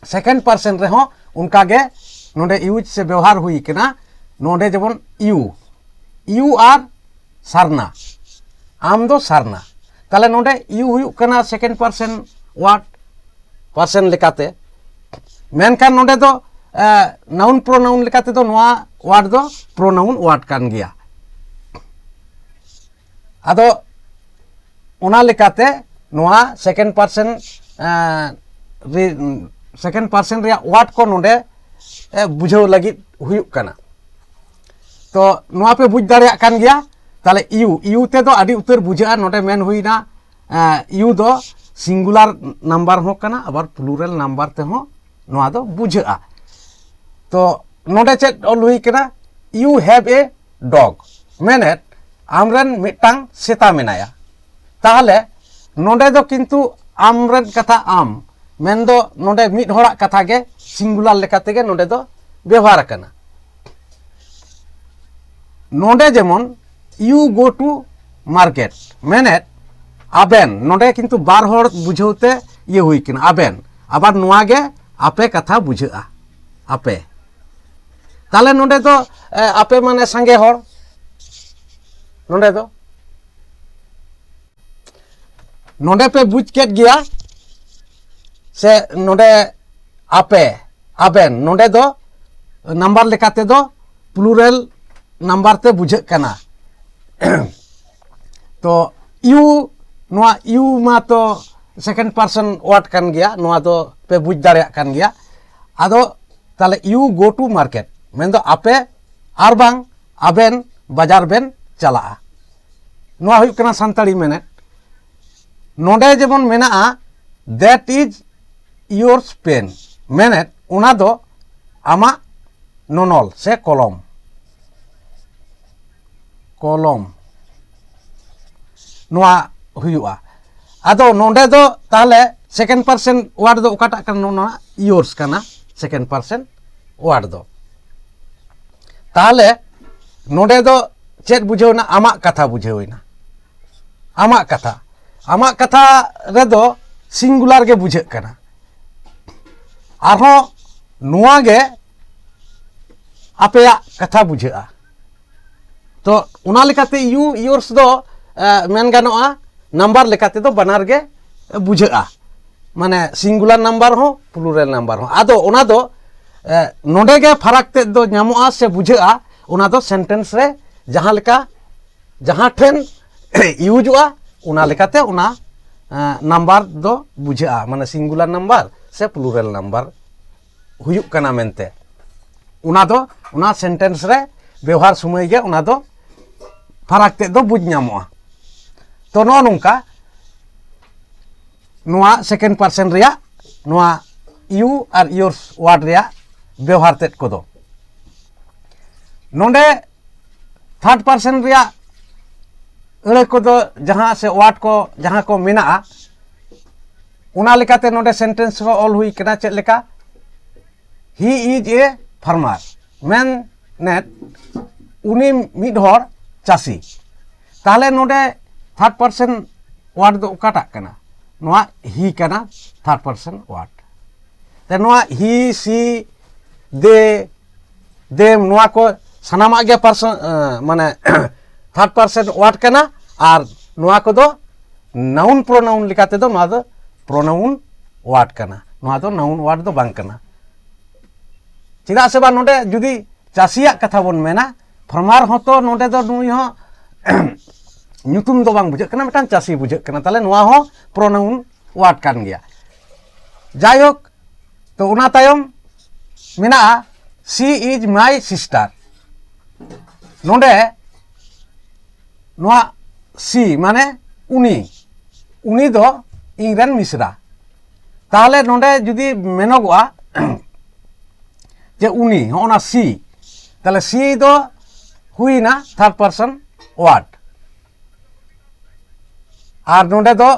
ᱥᱮᱠᱮᱱᱰ ᱯᱟᱨᱥᱮᱱ ᱨᱮᱦᱚᱸ ᱚᱱᱠᱟᱜᱮ ᱱᱚᱰᱮ ᱤᱭᱩᱡᱽ ᱥᱮ ᱵᱮᱣᱦᱟᱨ ᱦᱩᱭ ᱠᱟᱱᱟ᱾ ᱱᱚᱰᱮ ᱡᱮᱢᱚᱱ "you", "you are Sarna", ᱟᱢ ᱫᱚ ᱥᱟᱨᱱᱟ᱾ ᱛᱟᱦᱞᱮ ᱱᱚᱰᱮ "you" ᱦᱩᱭᱩᱜ ᱠᱟᱱᱟ ᱥᱮᱠᱮᱱᱰ ᱯᱟᱨᱥᱮᱱ ᱣᱟᱨᱰ, ᱯᱟᱨᱥᱮᱱ ᱞᱮᱠᱟᱛᱮ᱾ ᱢᱮᱱᱠᱷᱟᱱ ᱱᱚᱰᱮ ᱫᱚ ᱱᱟᱣᱩᱱ ᱯᱨᱳᱱᱟᱣᱩᱱ ᱞᱮᱠᱟ ᱛᱮᱫᱚ ᱱᱚᱣᱟ ᱣᱟᱨᱰ ᱫᱚ ᱯᱨᱳᱱᱟᱣᱩᱱ ᱣᱟᱨᱰ ᱠᱟᱱ ᱜᱮᱭᱟ᱾ ᱟᱫᱚ ᱚᱱᱟ ᱞᱮᱠᱟᱛᱮ ᱱᱚᱣᱟ ᱥᱮᱠᱮᱱᱰ ᱯᱟᱨᱥᱮᱱ, ᱥᱮᱠᱮᱱᱰ ᱯᱟᱨᱥᱮᱱ ᱨᱮᱭᱟᱜ ᱣᱟᱨᱰ ᱠᱚ ᱱᱚᱰᱮ ᱮ, ᱵᱩᱡᱷᱟᱹᱣ ᱞᱟᱹᱜᱤᱫ ᱦᱩᱭᱩᱜ ᱠᱟᱱᱟ᱾ ᱛᱚ ᱱᱚᱣᱟ ᱯᱮ ᱵᱩᱡᱽ ᱫᱟᱲᱮᱭᱟᱜ ᱠᱟᱱ ᱜᱮᱭᱟ᱾ ᱛᱟᱦᱞᱮ "you", "you" ᱛᱮᱫᱚ ᱟᱹᱰᱤ ᱩᱛᱟᱹᱨ ᱵᱩᱡᱷᱟᱹᱜᱼᱟ᱾ ᱱᱚᱰᱮ ᱢᱮᱱ ᱦᱩᱭᱱᱟ, ᱮ, "you" ᱫᱚ ᱥᱤᱝᱜᱩᱞᱟᱨ ᱱᱟᱢᱵᱟᱨ ᱦᱚᱸ ᱠᱟᱱᱟ, ᱟᱵᱟᱨ ᱯᱞᱩᱨᱟᱞ ᱱᱟᱢᱵᱟᱨ ᱛᱮᱦᱚᱸ ᱱᱚᱣᱟ ᱫᱚ ᱵᱩᱡᱷᱟᱹᱜᱼᱟ᱾ ᱛᱚ ᱱᱚᱰᱮ ᱪᱮᱫ ᱚᱞ ᱦᱩᱭ ᱠᱟᱱᱟ? "You have a dog", ᱢᱮᱱᱮᱫ ᱟᱢᱨᱮᱱ ᱢᱤᱫᱴᱟᱝ ᱥᱮᱛᱟ ᱢᱮᱱᱟᱭᱟ᱾ ᱛᱟᱦᱞᱮ ᱱᱚᱰᱮ ᱫᱚ ᱠᱤᱱᱛᱩ ᱟᱢᱨᱮᱱ ᱠᱟᱛᱷᱟ ᱟᱢ, ᱢᱮᱱᱫᱚ ᱱᱚᱰᱮ ᱢᱤᱫ ᱦᱚᱲᱟᱜ ᱠᱟᱛᱷᱟ ᱜᱮ ᱥᱤᱝᱜᱩᱞᱟᱨ ᱞᱮᱠᱟ ᱛᱮᱜᱮ ᱱᱚᱰᱮ ᱫᱚ ᱵᱮᱣᱦᱟᱨ ᱟᱠᱟᱱᱟ᱾ ᱱᱚᱰᱮ ᱡᱮᱢᱚᱱ you go to market ᱢᱮᱱᱮᱫ ᱟᱵᱮᱱ, ᱱᱚᱰᱮ ᱠᱤᱱᱛᱩ ᱵᱟᱨ ᱦᱚᱲ ᱵᱩᱡᱷᱟᱹᱣ ᱛᱮ ᱤᱭᱟᱹ ᱦᱩᱭ ᱠᱟᱱᱟ, ᱟᱵᱮᱱ᱾ ᱟᱵᱟᱨ ᱱᱚᱣᱟ ᱜᱮ ᱟᱯᱮ ᱠᱟᱛᱷᱟ ᱵᱩᱡᱷᱟᱹᱜᱼᱟ, ᱟᱯᱮ᱾ ᱛᱟᱦᱞᱮ ᱱᱚᱰᱮ ᱫᱚ ᱮ, ᱟᱯᱮ ᱢᱟᱱᱮ ᱥᱟᱸᱜᱮ ᱦᱚᱲ, ᱱᱚᱰᱮ ᱫᱚ, ᱱᱚᱰᱮ ᱯᱮ ᱵᱩᱡᱽ ᱠᱮᱫ ᱜᱮᱭᱟ ᱥᱮ? ᱱᱚᱰᱮ ᱟᱯᱮ, ᱟᱵᱮᱱ, ᱱᱚᱰᱮ ᱫᱚ ᱱᱟᱢᱵᱟᱨ ᱞᱮᱠᱟ ᱛᱮᱫᱚ ᱯᱞᱩᱨᱟᱞ ᱱᱟᱢᱵᱟᱨ ᱛᱮ ᱵᱩᱡᱷᱟᱹᱜ ᱠᱟᱱᱟ᱾ ᱛᱚ you, ᱱᱚᱣᱟ you ᱢᱟ ᱛᱚ ᱥᱮᱠᱮᱱᱰ ᱯᱟᱨᱥᱚᱱ ᱣᱟᱨᱰ ᱠᱟᱱ ᱜᱮᱭᱟ, ᱱᱚᱣᱟ ᱫᱚ ᱯᱮ ᱵᱩᱡᱽ ᱫᱟᱲᱮᱭᱟᱜ ᱠᱟᱱ ᱜᱮᱭᱟ᱾ ᱟᱫᱚ ᱛᱟᱦᱞᱮ you go to market ᱢᱮᱱᱫᱚ ᱟᱯᱮ ᱟᱨ ᱵᱟᱝ ᱟᱵᱮᱱ ᱵᱟᱡᱟᱨ ᱵᱮᱱ ᱪᱟᱞᱟᱜᱼᱟ᱾ ᱱᱚᱣᱟ ᱦᱩᱭᱩᱜ ᱠᱟᱱᱟ ᱥᱟᱱᱛᱟᱲᱤ ᱢᱮᱱᱮᱫ᱾ ᱱᱚᱰᱮ ᱡᱮᱢᱚᱱ ᱢᱮᱱᱟᱜᱼᱟ, that is yours pen, ᱢᱮᱱᱮᱫ ᱚᱱᱟ ᱫᱚ ᱟᱢᱟᱜ ᱱᱚᱱᱚᱞ ᱥᱮ ᱠᱚᱞᱚᱢ, ᱠᱚᱞᱚᱢ ᱱᱚᱣᱟ ᱦᱩᱭᱩᱜᱼᱟ᱾ ᱟᱫᱚ ᱱᱚᱰᱮ ᱫᱚ ᱛᱟᱦᱞᱮ ᱥᱮᱠᱮᱱᱰ ᱯᱟᱨᱥᱮᱱ ᱣᱟᱨᱰ ᱫᱚ ᱚᱠᱟᱴᱟᱜ ᱠᱟᱱᱟ? ᱱᱚᱣᱟ yours ᱠᱟᱱᱟ ᱥᱮᱠᱮᱱᱰ ᱯᱟᱨᱥᱮᱱ ᱣᱟᱨᱰ ᱫᱚ᱾ ᱛᱟᱦᱞᱮ ᱱᱚᱰᱮ ᱫᱚ ᱪᱮᱫ ᱵᱩᱡᱷᱟᱹᱣ ᱮᱱᱟ? ᱟᱢᱟᱜ ᱠᱟᱛᱷᱟ ᱵᱩᱡᱷᱟᱹᱣ ᱮᱱᱟ, ᱟᱢᱟᱜ ᱠᱟᱛᱷᱟ᱾ ᱟᱢᱟᱜ ᱠᱟᱛᱷᱟ ᱨᱮᱫᱚ ᱥᱤᱝᱜᱩᱞᱟᱨ ᱜᱮ ᱵᱩᱡᱷᱟᱹᱜ ᱠᱟᱱᱟ᱾ ᱟᱨᱦᱚᱸ ᱱᱚᱣᱟ ᱜᱮ ᱟᱯᱮᱭᱟᱜ ᱠᱟᱛᱷᱟ ᱵᱩᱡᱷᱟᱹᱜᱼᱟ᱾ ᱛᱚ ᱚᱱᱟ ᱞᱮᱠᱟᱛᱮ you, yours ᱫᱚ ᱮ, ᱢᱮᱱ ᱜᱟᱱᱚᱜᱼᱟ ᱱᱟᱢᱵᱟᱨ ᱞᱮᱠᱟ ᱛᱮᱫᱚ ᱵᱟᱱᱟᱨ ᱜᱮ ᱵᱩᱡᱷᱟᱹᱜᱼᱟ, ᱢᱟᱱᱮ ᱥᱤᱝᱜᱩᱞᱟᱨ ᱱᱟᱢᱵᱟᱨ ᱦᱚᱸ ᱯᱞᱩᱨᱟᱞ ᱱᱟᱢᱵᱟᱨ ᱦᱚᱸ᱾ ᱟᱫᱚ ᱚᱱᱟ ᱫᱚ ᱮ, ᱱᱚᱰᱮ ᱜᱮ ᱯᱷᱟᱨᱟᱠ ᱛᱮᱫ ᱫᱚ ᱧᱟᱢᱚᱜᱼᱟ ᱥᱮ ᱵᱩᱡᱷᱟᱹᱜᱼᱟ, ᱚᱱᱟ ᱫᱚ ᱥᱮᱱᱴᱮᱱᱥ ᱨᱮ ᱡᱟᱦᱟᱸ ᱞᱮᱠᱟ, ᱡᱟᱦᱟᱸ ᱴᱷᱮᱱ ᱤᱭᱩᱡᱚᱜᱼᱟ, ᱚᱱᱟ ᱞᱮᱠᱟᱛᱮ ᱚᱱᱟ ᱮ, ᱱᱟᱢᱵᱟᱨ ᱫᱚ ᱵᱩᱡᱷᱟᱹᱜᱼᱟ, ᱢᱟᱱᱮ ᱥᱤᱝᱜᱩᱞᱟᱨ ᱱᱟᱢᱵᱟᱨ ᱥᱮ ᱯᱞᱩᱨᱟᱞ ᱱᱟᱢᱵᱟᱨ ᱦᱩᱭᱩᱜ ᱠᱟᱱᱟ ᱢᱮᱱᱛᱮ᱾ ᱚᱱᱟ ᱫᱚ ᱚᱱᱟ ᱥᱮᱱᱴᱮᱱᱥ ᱨᱮ ᱵᱮᱣᱦᱟᱨ ᱥᱚᱢᱚᱭ ᱜᱮ ᱚᱱᱟ ᱫᱚ ᱯᱷᱟᱨᱟᱠ ᱛᱮᱫ ᱫᱚ ᱵᱩᱡᱽ ᱧᱟᱢᱚᱜᱼᱟ᱾ ᱛᱚ ᱱᱚᱜᱼᱚ ᱱᱚᱝᱠᱟ ᱱᱚᱣᱟ ᱥᱮᱠᱮᱱᱰ ᱯᱟᱨᱥᱮᱱ ᱨᱮᱭᱟᱜ ᱱᱚᱣᱟ you ᱟᱨ yours ᱣᱟᱨᱰ ᱨᱮᱭᱟᱜ ᱵᱮᱣᱦᱟᱨ ᱛᱮᱫ ᱠᱚᱫᱚ᱾ ᱱᱚᱰᱮ ᱛᱷᱟᱨᱰ ᱯᱟᱨᱥᱮᱱ ᱨᱮᱭᱟᱜ ᱟᱹᱲᱟᱹ ᱠᱚᱫᱚ ᱡᱟᱦᱟᱸ ᱥᱮ ᱣᱟᱨᱰ ᱠᱚ ᱡᱟᱦᱟᱸ ᱠᱚ ᱢᱮᱱᱟᱜᱼᱟ, ᱚᱱᱟ ᱞᱮᱠᱟᱛᱮ ᱱᱚᱰᱮ ᱥᱮᱱᱴᱮᱱᱥ ᱦᱚᱸ ᱚᱞ ᱦᱩᱭ ᱠᱟᱱᱟ᱾ ᱪᱮᱫ ᱞᱮᱠᱟ? He is a farmer, ᱢᱮᱱᱮᱫ ᱩᱱᱤ ᱢᱤᱫ ᱦᱚᱲ ᱪᱟᱹᱥᱤ᱾ ᱛᱟᱦᱚᱞᱮ ᱱᱚᱰᱮ third person word ᱫᱚ ᱚᱠᱟᱴᱟᱜ ᱠᱟᱱᱟ? ᱱᱚᱣᱟ he ᱠᱟᱱᱟ third person word᱾ ᱛᱮ ᱱᱚᱣᱟ he, she, they, them, ᱱᱚᱣᱟ ᱠᱚ ᱥᱟᱱᱟᱢᱟᱜ ᱜᱮ person, ᱢᱟᱱᱮ third person word ᱠᱟᱱᱟ᱾ ᱟᱨ ᱱᱚᱣᱟ ᱠᱚᱫᱚ noun pronoun ᱞᱮᱠᱟ ᱛᱮᱫᱚ ᱱᱚᱣᱟ ᱫᱚ pronoun word ᱠᱟᱱᱟ, ᱱᱚᱣᱟ ᱫᱚ noun word ᱫᱚ ᱵᱟᱝ ᱠᱟᱱᱟ᱾ ᱪᱮᱫᱟᱜ ᱥᱮ ᱵᱟᱝ, ᱱᱚᱰᱮ ᱡᱩᱫᱤ ᱪᱟᱹᱥᱤᱭᱟᱜ ᱠᱟᱛᱷᱟ ᱵᱚᱱ ᱢᱮᱱᱟ, farmer ᱦᱚᱸᱛᱚ ᱱᱚᱰᱮ ᱫᱚ ᱱᱩᱭ ᱦᱚᱸ ᱧᱩᱛᱩᱢ ᱫᱚ ᱵᱟᱝ ᱵᱩᱡᱷᱟᱹᱜ ᱠᱟᱱᱟ, ᱢᱤᱫᱴᱟᱝ ᱪᱟᱹᱥᱤ ᱵᱩᱡᱷᱟᱹᱜ ᱠᱟᱱᱟ, ᱛᱟᱦᱚᱞᱮ ᱱᱚᱣᱟ ᱦᱚᱸ pronoun word ᱠᱟᱱ ᱜᱮᱭᱟ᱾ ᱡᱟᱭᱦᱳᱠ, ᱛᱚ ᱚᱱᱟ ᱛᱟᱭᱚᱢ ᱢᱮᱱᱟᱜᱼᱟ she is my sister᱾ ᱱᱚᱰᱮ ᱱᱚᱣᱟ she ᱢᱟᱱᱮ ᱩᱱᱤ, ᱩᱱᱤ ᱫᱚ ᱤᱧ ᱨᱮᱱ ᱢᱤᱥᱨᱟ᱾ ᱛᱟᱦᱚᱞᱮ ᱱᱚᱰᱮ ᱡᱩᱫᱤ ᱢᱮᱱᱚᱜᱚᱜᱼᱟ ᱡᱮ ᱩᱱᱤ, ᱦᱚᱸᱜᱼᱚ ᱱᱟ she, ᱛᱟᱦᱚᱞᱮ she ᱫᱚ ᱦᱩᱭᱱᱟ third person word᱾ ᱟᱨ ᱱᱚᱰᱮ ᱫᱚ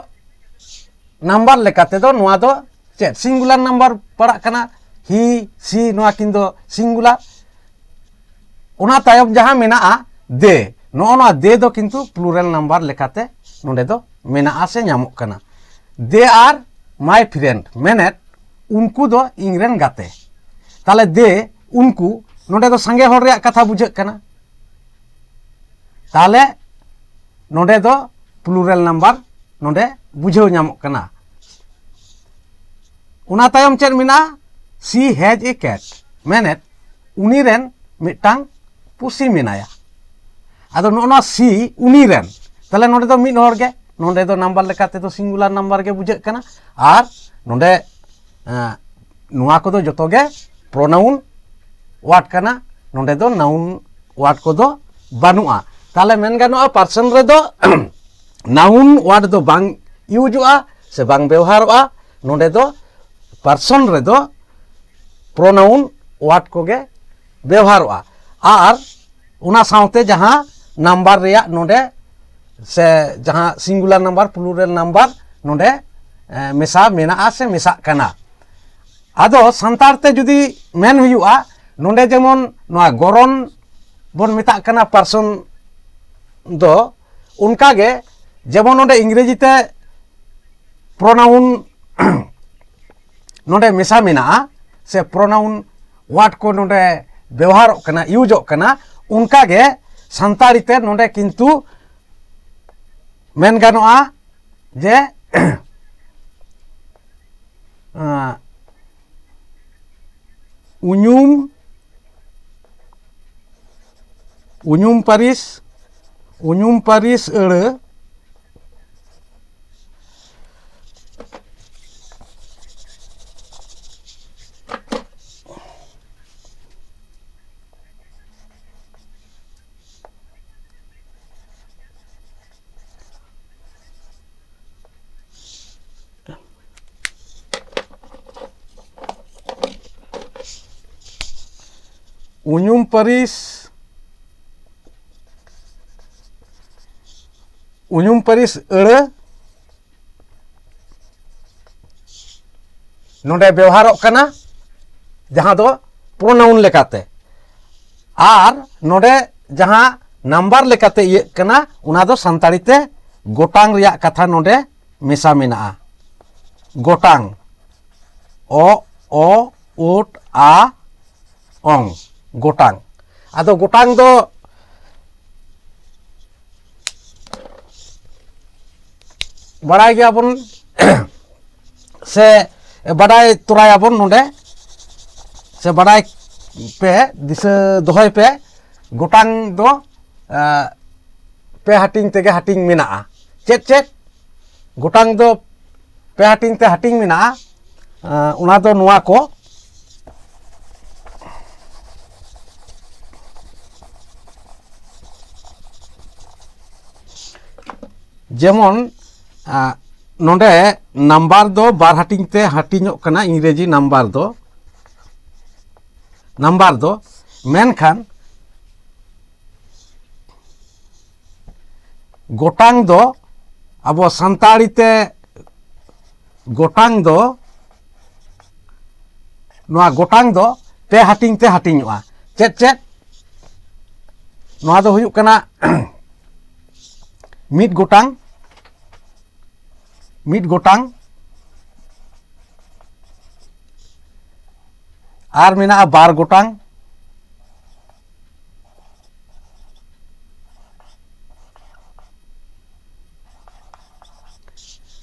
number ᱞᱮᱠᱟ ᱛᱮᱫᱚ ᱱᱚᱣᱟ ᱫᱚ ᱪᱮᱫ singular number ᱯᱟᱲᱟᱜ ᱠᱟᱱᱟ, he, she, ᱱᱚᱣᱟ ᱠᱤᱱ ᱫᱚ singular᱾ ᱚᱱᱟ ᱛᱟᱭᱚᱢ ᱡᱟᱦᱟᱸ ᱢᱮᱱᱟᱜᱼᱟ they, ᱱᱚᱜᱼᱚ ᱱᱚᱣᱟ they ᱫᱚ ᱠᱤᱱᱛᱩ plural number ᱞᱮᱠᱟᱛᱮ ᱱᱚᱰᱮ ᱫᱚ ᱢᱮᱱᱟᱜᱼᱟ ᱥᱮ ᱧᱟᱢᱚᱜ ᱠᱟᱱᱟ᱾ They are my friend, ᱢᱮᱱᱮᱫ ᱩᱱᱠᱩ ᱫᱚ ᱤᱧ ᱨᱮᱱ ᱜᱟᱛᱮ᱾ ᱛᱟᱦᱚᱞᱮ they, ᱩᱱᱠᱩ, ᱱᱚᱰᱮ ᱫᱚ ᱥᱟᱸᱜᱮ ᱦᱚᱲ ᱨᱮᱭᱟᱜ ᱠᱟᱛᱷᱟ ᱵᱩᱡᱷᱟᱹᱜ ᱠᱟᱱᱟ᱾ ᱛᱟᱦᱚᱞᱮ ᱱᱚᱰᱮ ᱫᱚ plural number ᱱᱚᱰᱮ ᱵᱩᱡᱷᱟᱹᱣ ᱧᱟᱢᱚᱜ ᱠᱟᱱᱟ᱾ ᱚᱱᱟ ᱛᱟᱭᱚᱢ ᱪᱮᱫ ᱢᱮᱱᱟᱜᱼᱟ? She has a cat, ᱢᱮᱱᱮᱫ ᱩᱱᱤ ᱨᱮᱱ ᱢᱤᱫᱴᱟᱝ ᱯᱩᱥᱤ ᱢᱮᱱᱟᱭᱟ᱾ ᱟᱫᱚ ᱱᱚᱜᱼᱚ ᱱᱚᱣᱟ she, ᱩᱱᱤ ᱨᱮᱱ, ᱛᱟᱦᱚᱞᱮ ᱱᱚᱰᱮ ᱫᱚ ᱢᱤᱫ ᱦᱚᱲ ᱜᱮ, ᱱᱚᱰᱮ ᱫᱚ number ᱞᱮᱠᱟ ᱛᱮᱫᱚ singular number ᱜᱮ ᱵᱩᱡᱷᱟᱹᱜ ᱠᱟᱱᱟ᱾ ᱟᱨ ᱱᱚᱰᱮ ᱮᱸ, ᱱᱚᱣᱟ ᱠᱚᱫᱚ ᱡᱚᱛᱚ ᱜᱮ pronoun word ᱠᱟᱱᱟ, ᱱᱚᱰᱮ ᱫᱚ noun word ᱠᱚᱫᱚ ᱵᱟᱹᱱᱩᱜᱼᱟ᱾ ᱛᱟᱦᱚᱞᱮ ᱢᱮᱱ ᱜᱟᱱᱚᱜᱼᱟ person ᱨᱮᱫᱚ noun word ᱫᱚ ᱵᱟᱝ ᱤᱭᱩᱡᱚᱜᱼᱟ ᱥᱮ ᱵᱟᱝ ᱵᱮᱣᱦᱟᱨᱚᱜᱼᱟ᱾ ᱱᱚᱰᱮ ᱫᱚ person ᱨᱮᱫᱚ pronoun word ᱠᱚᱜᱮ ᱵᱮᱣᱦᱟᱨᱚᱜᱼᱟ᱾ ᱟᱨ ᱚᱱᱟ ᱥᱟᱶᱛᱮ ᱡᱟᱦᱟᱸ number ᱨᱮᱭᱟᱜ ᱱᱚᱰᱮ ᱥᱮ ᱡᱟᱦᱟᱸ singular number, plural number ᱱᱚᱰᱮ, ᱮ, ᱢᱮᱥᱟ ᱢᱮᱱᱟᱜᱼᱟ ᱥᱮ ᱢᱮᱥᱟᱜ ᱠᱟᱱᱟ᱾ ᱟᱫᱚ ᱥᱟᱱᱛᱟᱲ ᱛᱮ ᱡᱩᱫᱤ ᱢᱮᱱ ᱦᱩᱭᱩᱜᱼᱟ, ᱱᱚᱰᱮ ᱡᱮᱢᱚᱱ ᱱᱚᱣᱟ ᱜᱚᱨᱚᱱ ᱵᱚᱱ ᱢᱮᱛᱟᱜ ᱠᱟᱱᱟ ᱯᱟᱨᱥᱚᱱ ᱫᱚ, ᱚᱱᱠᱟᱜᱮ ᱡᱮᱢᱚᱱ ᱱᱚᱰᱮ ᱤᱝᱨᱮᱡᱤ ᱛᱮ ᱯᱨᱚᱱᱟᱣᱩᱱ ᱱᱚᱰᱮ ᱢᱮᱥᱟ ᱢᱮᱱᱟᱜᱼᱟ, ᱥᱮ ᱯᱨᱚᱱᱟᱣᱩᱱ ᱣᱟᱨᱰ ᱠᱚ ᱱᱚᱰᱮ ᱵᱮᱣᱦᱟᱨᱚᱜ ᱠᱟᱱᱟ, ᱤᱭᱩᱡᱚᱜ ᱠᱟᱱᱟ, ᱚᱱᱠᱟᱜᱮ ᱥᱟᱱᱛᱟᱲᱤ ᱛᱮ ᱱᱚᱰᱮ ᱠᱤᱱᱛᱩ ᱢᱮᱱ ᱜᱟᱱᱚᱜᱼᱟ ᱡᱮ ᱟᱸ, ᱩᱧᱩᱢ, ᱩᱧᱩᱢ ᱯᱟᱹᱨᱤᱥ, ᱩᱧᱩᱢ ᱯᱟᱹᱨᱤᱥ ᱟᱹᱲᱟᱹ᱾ ᱩᱧᱩᱢ ᱯᱟᱹᱨᱤᱥ, ᱩᱧᱩᱢ ᱯᱟᱹᱨᱤᱥ ᱟᱹᱲᱟᱹ ᱱᱚᱰᱮ ᱵᱮᱣᱦᱟᱨᱚᱜ ᱠᱟᱱᱟ, ᱡᱟᱦᱟᱸ ᱫᱚ ᱯᱨᱚᱱᱟᱣᱩᱱ ᱞᱮᱠᱟᱛᱮ, ᱟᱨ ᱱᱚᱰᱮ ᱡᱟᱦᱟᱸ ᱱᱟᱢᱵᱟᱨ ᱞᱮᱠᱟᱛᱮ ᱤᱭᱟᱹᱜ ᱠᱟᱱᱟ, ᱚᱱᱟ ᱫᱚ ᱥᱟᱱᱛᱟᱲᱤ ᱛᱮ ᱜᱚᱴᱟᱝ ᱨᱮᱭᱟᱜ ᱠᱟᱛᱷᱟ ᱱᱚᱰᱮ ᱢᱮᱥᱟ ᱢᱮᱱᱟᱜᱼᱟ᱾ ᱜᱚᱴᱟᱝ, ᱚ, ᱚ, ᱩᱴ, ᱟ, ᱚᱝ, ᱜᱚᱴᱟᱝ᱾ ᱟᱫᱚ ᱜᱚᱴᱟᱝ ᱫᱚ ᱵᱟᱲᱟᱭ ᱜᱮᱭᱟᱵᱚᱱ ᱥᱮ ᱵᱟᱰᱟᱭ ᱛᱚᱨᱟᱭᱟᱵᱚᱱ ᱱᱚᱰᱮ, ᱥᱮ ᱵᱟᱰᱟᱭ ᱯᱮ, ᱫᱤᱥᱟᱹ ᱫᱚᱦᱚᱭ ᱯᱮ, ᱜᱚᱴᱟᱝ ᱫᱚ ᱮ, ᱯᱮ ᱦᱟᱹᱴᱤᱧ ᱛᱮᱜᱮ ᱦᱟᱹᱴᱤᱧ ᱢᱮᱱᱟᱜᱼᱟ᱾ ᱪᱮᱫ ᱪᱮᱫ? ᱜᱚᱴᱟᱝ ᱫᱚ ᱯᱮ ᱦᱟᱹᱴᱤᱧ ᱛᱮ ᱦᱟᱹᱴᱤᱧ ᱢᱮᱱᱟᱜᱼᱟ᱾ ᱮ, ᱚᱱᱟ ᱫᱚ ᱱᱚᱣᱟ ᱠᱚ, ᱡᱮᱢᱚᱱ, ᱮ, ᱱᱚᱰᱮ ᱱᱟᱢᱵᱟᱨ ᱫᱚ ᱵᱟᱨ ᱦᱟᱹᱴᱤᱧ ᱛᱮ ᱦᱟᱹᱴᱤᱧᱚᱜ ᱠᱟᱱᱟ, ᱤᱝᱨᱮᱡᱤ ᱱᱟᱢᱵᱟᱨ ᱫᱚ, ᱱᱟᱢᱵᱟᱨ ᱫᱚ, ᱢᱮᱱᱠᱷᱟᱱ ᱜᱚᱴᱟᱝ ᱫᱚ, ᱟᱵᱚ ᱥᱟᱱᱛᱟᱲᱤ ᱛᱮ ᱜᱚᱴᱟᱝ ᱫᱚ, ᱱᱚᱣᱟ ᱜᱚᱴᱟᱝ ᱫᱚ ᱯᱮ ᱦᱟᱹᱴᱤᱧ ᱛᱮ ᱦᱟᱹᱴᱤᱧᱚᱜᱼᱟ᱾ ᱪᱮᱫ ᱪᱮᱫ? ᱱᱚᱣᱟ ᱫᱚ ᱦᱩᱭᱩᱜ ᱠᱟᱱᱟ ᱢᱤᱫ ᱜᱚᱴᱟᱝ, ᱢᱤᱫ ᱜᱚᱴᱟᱝ, ᱟᱨ ᱢᱮᱱᱟᱜᱼᱟ ᱵᱟᱨ ᱜᱚᱴᱟᱝ,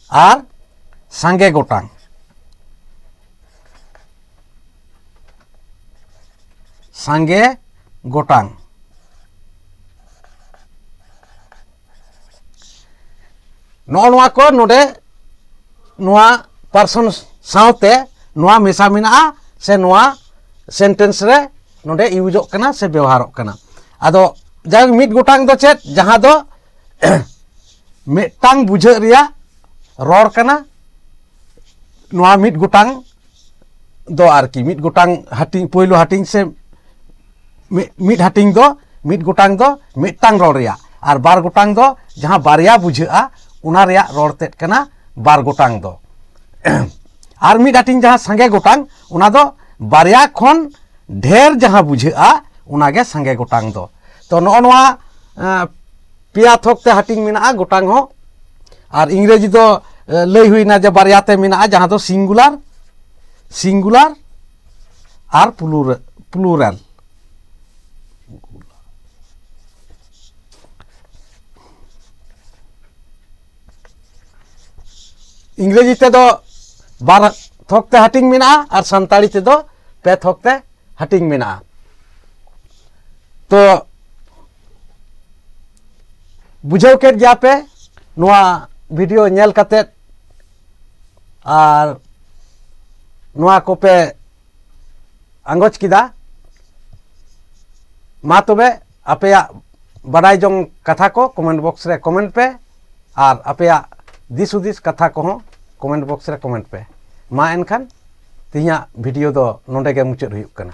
ᱟᱨ ᱥᱟᱸᱜᱮ ᱜᱚᱴᱟᱝ, ᱥᱟᱸᱜᱮ ᱜᱚᱴᱟᱝ᱾ ᱱᱚᱜᱼᱚ ᱱᱚᱣᱟ ᱠᱚ ᱱᱚᱰᱮ ᱱᱚᱣᱟ person ᱥᱟᱶᱛᱮ ᱱᱚᱣᱟ ᱢᱮᱥᱟ ᱢᱮᱱᱟᱜᱼᱟ, ᱥᱮ ᱱᱚᱣᱟ sentence ᱨᱮ ᱱᱚᱰᱮ ᱤᱭᱩᱡᱚᱜ ᱠᱟᱱᱟ ᱥᱮ ᱵᱮᱣᱦᱟᱨᱚᱜ ᱠᱟᱱᱟ᱾ ᱟᱫᱚ ᱡᱟᱭᱦᱳᱠ, ᱢᱤᱫ ᱜᱚᱴᱟᱝ ᱫᱚ ᱪᱮᱫ? ᱡᱟᱦᱟᱸ ᱫᱚ ᱢᱤᱫᱴᱟᱝ ᱵᱩᱡᱷᱟᱹᱜ ᱨᱮᱭᱟᱜ ᱨᱚᱲ ᱠᱟᱱᱟ᱾ ᱱᱚᱣᱟ ᱢᱤᱫ ᱜᱚᱴᱟᱝ ᱫᱚ ᱟᱨᱠᱤ ᱢᱤᱫ ᱜᱚᱴᱟᱝ ᱦᱟᱹᱴᱤᱧ, ᱯᱳᱭᱞᱳ ᱦᱟᱹᱴᱤᱧ ᱥᱮ ᱢᱤᱫ, ᱢᱤᱫ ᱦᱟᱹᱴᱤᱧ ᱫᱚ, ᱢᱤᱫ ᱜᱚᱴᱟᱝ ᱫᱚ ᱢᱤᱫᱴᱟᱝ ᱨᱚᱲ ᱨᱮᱭᱟᱜ, ᱟᱨ ᱵᱟᱨ ᱜᱚᱴᱟᱝ ᱫᱚ ᱡᱟᱦᱟᱸ ᱵᱟᱨᱭᱟ ᱵᱩᱡᱷᱟᱹᱜᱼᱟ, ᱚᱱᱟ ᱨᱮᱭᱟᱜ ᱨᱚᱲ ᱛᱮᱫ ᱠᱟᱱᱟ ᱵᱟᱨ ᱜᱚᱴᱟᱝ ᱫᱚ᱾ ᱟᱨ ᱢᱤᱫ ᱦᱟᱹᱴᱤᱧ ᱡᱟᱦᱟᱸ ᱥᱟᱸᱜᱮ ᱜᱚᱴᱟᱝ, ᱚᱱᱟ ᱫᱚ ᱵᱟᱨᱭᱟ ᱠᱷᱚᱱ ᱰᱷᱮᱨ ᱡᱟᱦᱟᱸ ᱵᱩᱡᱷᱟᱹᱜᱼᱟ, ᱚᱱᱟᱜᱮ ᱥᱟᱸᱜᱮ ᱜᱚᱴᱟᱝ ᱫᱚ᱾ ᱛᱚ ᱱᱚᱜᱼᱚ ᱱᱚᱣᱟ, ᱮᱸ, ᱯᱮᱭᱟ ᱛᱷᱚᱠ ᱛᱮ ᱦᱟᱹᱴᱤᱧ ᱢᱮᱱᱟᱜᱼᱟ ᱜᱚᱴᱟᱝ ᱦᱚᱸ᱾ ᱟᱨ ᱤᱝᱨᱮᱡᱤ ᱫᱚ, ᱮ, ᱞᱟᱹᱭ ᱦᱩᱭᱱᱟ ᱡᱮ ᱵᱟᱨᱭᱟ ᱛᱮ ᱢᱮᱱᱟᱜᱼᱟ, ᱡᱟᱦᱟᱸ ᱫᱚ singular, singular ᱟᱨ plura-, plural᱾ ᱤᱝᱨᱮᱡᱤ ᱛᱮᱫᱚ ᱵᱟᱨ ᱛᱷᱚᱠ ᱛᱮ ᱦᱟᱹᱴᱤᱧ ᱢᱮᱱᱟᱜᱼᱟ ᱟᱨ ᱥᱟᱱᱛᱟᱲᱤ ᱛᱮᱫᱚ ᱯᱮ ᱛᱷᱚᱠ ᱛᱮ ᱦᱟᱹᱴᱤᱧ ᱢᱮᱱᱟᱜᱼᱟ᱾ ᱛᱚ ᱵᱩᱡᱷᱟᱹᱣ ᱠᱮᱫ ᱜᱮᱭᱟ ᱯᱮ ᱱᱚᱣᱟ video ᱧᱮᱞ ᱠᱟᱛᱮᱫ, ᱟᱨ ᱱᱚᱣᱟ ᱠᱚᱯᱮ ᱟᱸᱜᱚᱪ ᱠᱮᱫᱟ᱾ ᱢᱟ ᱛᱚᱵᱮ, ᱟᱯᱮᱭᱟᱜ ᱵᱟᱰᱟᱭ ᱡᱚᱝ ᱠᱟᱛᱷᱟ ᱠᱚ comment box ᱨᱮ comment ᱯᱮ, ᱟᱨ ᱟᱯᱮᱭᱟᱜ ᱫᱤᱥ ᱦᱩᱫᱤᱥ ᱠᱟᱛᱷᱟ ᱠᱚᱦᱚᱸ comment box ᱨᱮ comment ᱯᱮ᱾ ᱢᱟ ᱮᱱᱠᱷᱟᱱ ᱛᱮᱦᱮᱧᱟᱜ video ᱫᱚ ᱱᱚᱰᱮ ᱜᱮ ᱢᱩᱪᱟᱹᱫ ᱦᱩᱭᱩᱜ ᱠᱟᱱᱟ᱾